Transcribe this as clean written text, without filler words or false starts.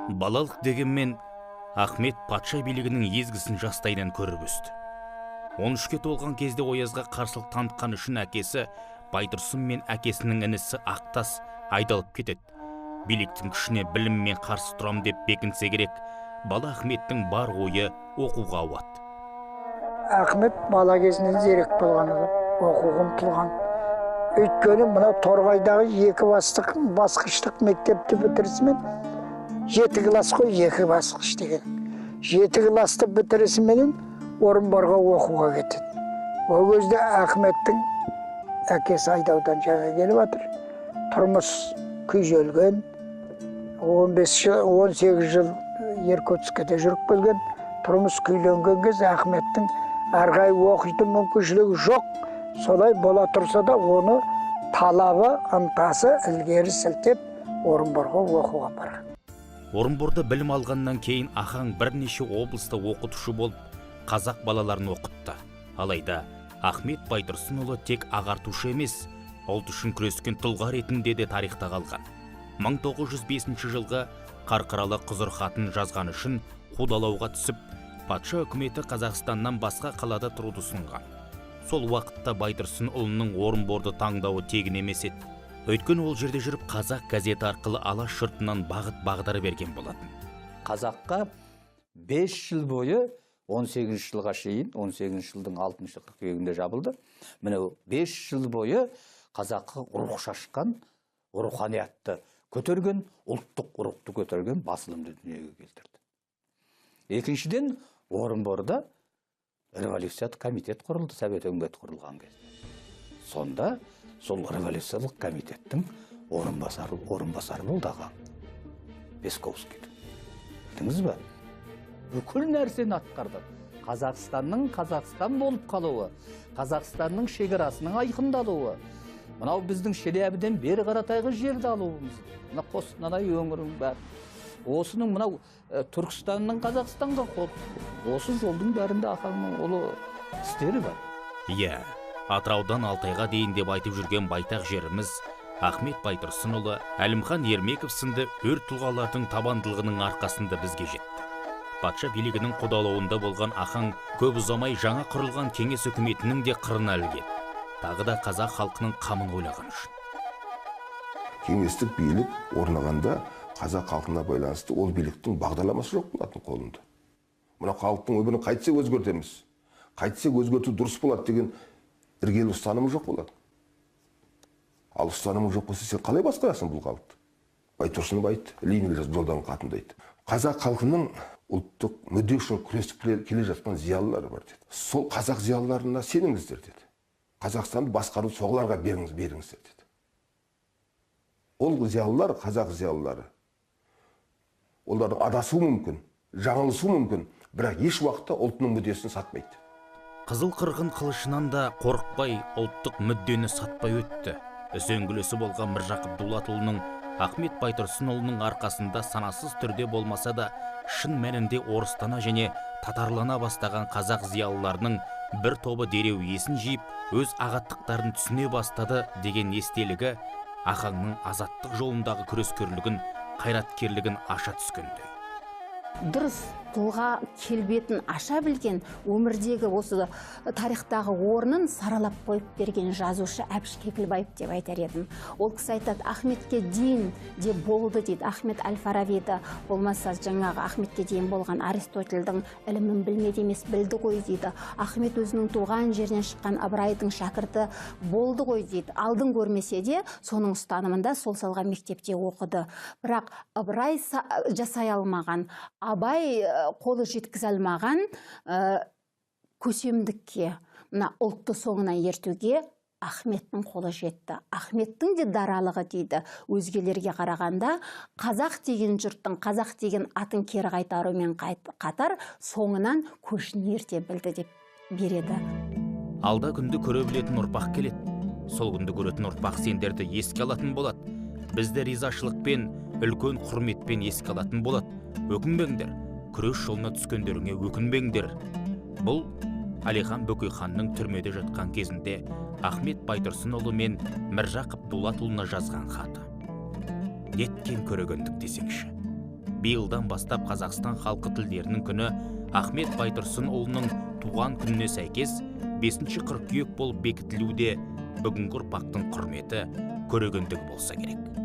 Балалық дегенмен Ахмет патша билігінің езгісін жастайынан көріп өсті. 13-ке толған кезде оязға қарсылық танытқан үшін әкесі Байтұрсын мен әкесінің інісі Ақтас айдалып кетеді. Биліктің күшіне біліммен қарсы тұрам деп бекінсе керек, бала Ахметтің бар ойы оқуға ауады. Ахмет бала кезінен зерек болған адам, оқуға ұмтылған. Өйткені мына Торғайдағы 2 басқыштық мектепті бітірісімен 7 класс қой, 2 басқыш деген. 7 классты бітірісіменен Орынборға оқуға кетеді. Ол кезде Ахметтің әкесі айдаудан жаңа келіп жатыр. Тұрмыс күйзелген, 18 жыл Иркутскіде жүріп келген. Тұрмыс күйленген кезде Ахметтің әрі қарай оқитын мүмкіншілігі жоқ. Солай бола тұрса да оны талабы, ынтасы ілгері сілтеп Орынборға оқуға барған. Орынборда білім алғаннан кейін Ахаң бірнеше облыста оқытушы болып, қазақ балаларын оқытты. Алайда Ахмет Байтұрсынұлы тек ағартушы емес, ұлт үшін күрескен тұлға ретінде де тарихта қалған. 1905 жылғы Қарқаралы құзыр хатын жазған үшін қудалауға түсіп, патша үкіметі Қазақстаннан басқа қалада тұруды ұсынған. Сол уақытта Байтұрсынұлының Орынборды таңдауы тегін емес еді. Өйткені ол жерде жүріп қазақ газеті арқылы алаш жұртынан бағыт бағдар берген болатын. Қазаққа 5 жыл бойы 18 жылға шейін, 18 жылдың 6 қыркүйегінде жабылды. Міне 5 жыл бойы қазаққа рух шашқан, руханиятты көтерген, ұлттық рухты көтерген басылымды дүниеге келтірді. Екіншіден, Орынборда революциялық комитет құрылды, Совет өкіметі құрылған кезде. Сонда сол революциялық комитеттің орынбасары болды ағаң Бесковскийдің. Білдіңіз бе? Бүкіл нәрсені атқарды. Қазақстанның Қазақстан болып қалуы, Қазақстанның шекарасының айқындалуы, мынау біздің Шелябіден бері қаратайғы жерді алуымыз, мына Қостанай өңірінің бәрі. Осының мынау Түркістанның Қазақстанға қол, осы жолдың бәрінде Ахаңның ұлы істері бар. Иә, Атыраудан Алтайға дейін деп айтып жүрген байтақ жеріміз Ахмет Байтұрсынұлы, Әлімхан Ермеков сынды өр тұлғалардың табандылығының арқасында бізге жетті. Патша билігінің қудалауында болған Ахаң көп ұзамай жаңа құрылған кеңес үкіметінің де қырына ілігеді. Тағы да қазақ халқының қамын ойлаған үшін. Кеңестік билік орнағанда қазақ халқына байланысты ол биліктің бағдарламасы жоқ болатын қолында. Мына халықтың өмірін қайтсе өзгертеміз, қайтсе өзгерту дұрыс болады деген іргелі ұстанымы жоқ болады. Ал ұстанымы жоқ болса, сен қалай басқарасың бұл халықты? Байтұрсынов айтты, Ленинге жолдаған хатында айтты. Қазақ халқының ұлттық мүдде үшін күресіп келе жатқан зиялылары бар деді. Сол қазақ зиялыларына сеніңіздер деді. Қазақстанды басқару соғыларға беріңіздер деді. Ол зиялылар, қазақ зиялылары, олардың адасуы мүмкін, жаңылысуы мүмкін, бірақ еш уақытта ұлтының мүддесін сатпайды. Қызыл қырғын қылышынан да қорықпай, ұлттық мүддені сатпай өтті. Үзеңгілесі болған Міржақып Дулатұлының Ахмет Байтұрсынұлының арқасында санасыз түрде болмаса да шын мәнінде орыстана және татарлана бастаған қазақ зиялыларының бір тобы дереу есін жиып, өз ағаттықтарын түсіне бастады деген естелігі Ахаңның азаттық жолындағы күрескерлігін, қайраткерлігін аша түскендей. Дұрыс тұлға келбетін аша білген, өмірдегі осы тарихтағы орнын саралап қойып берген жазушы Әбіш Кекілбаев деп айтар едім. Ол кісі айтады, Ахметке дейін де болды дейді. Ахмет әл-Фарабиді, болмаса жаңағы Ахметке дейін болған Аристотельдің ілімін білмеді емес, білді ғой дейді. Ахмет өзінің туған жерінен шыққан Ыбырайдың шәкірті болды ғой дейді. Алдын көрмесе де соның ұстанымында сол салған мектепте оқыды. Бірақ Ыбырай жасай алмаған, Абай қолы жеткізе алмаған көсемдікке, мына ұлтты соңына ертуге Ахметтің қолы жетті. Ахметтің де даралығы дейді өзгелерге қарағанда қазақ деген жұрттың, қазақ деген атын кері қайтарумен қатар соңынан көшін ерте білді деп береді. Алда күнді көре білетін ұрпақ келеді. Сол күнді көретін ұрпақ сендерді еске алатын болады. Бізді ризашылықпен, үлкен құрметпен еске алатын болады. Өкінбеңдер, күрес жолына түскендеріңе өкінбеңдер. Бұл Әлихан Бөкейханның түрмеде жатқан кезінде Ахмет Байтұрсынұлы мен Міржақып Дулатұлына жазған хаты. Неткен көрегендік десеңші. Биылдан бастап Қазақстан халқы тілдерінің күні Ахмет Байтұрсынұлының туған күніне сәйкес 5 қыркүйек болып бекітілуде бүгінгі ұрпақтың құрметі, көрегендігі болса керек.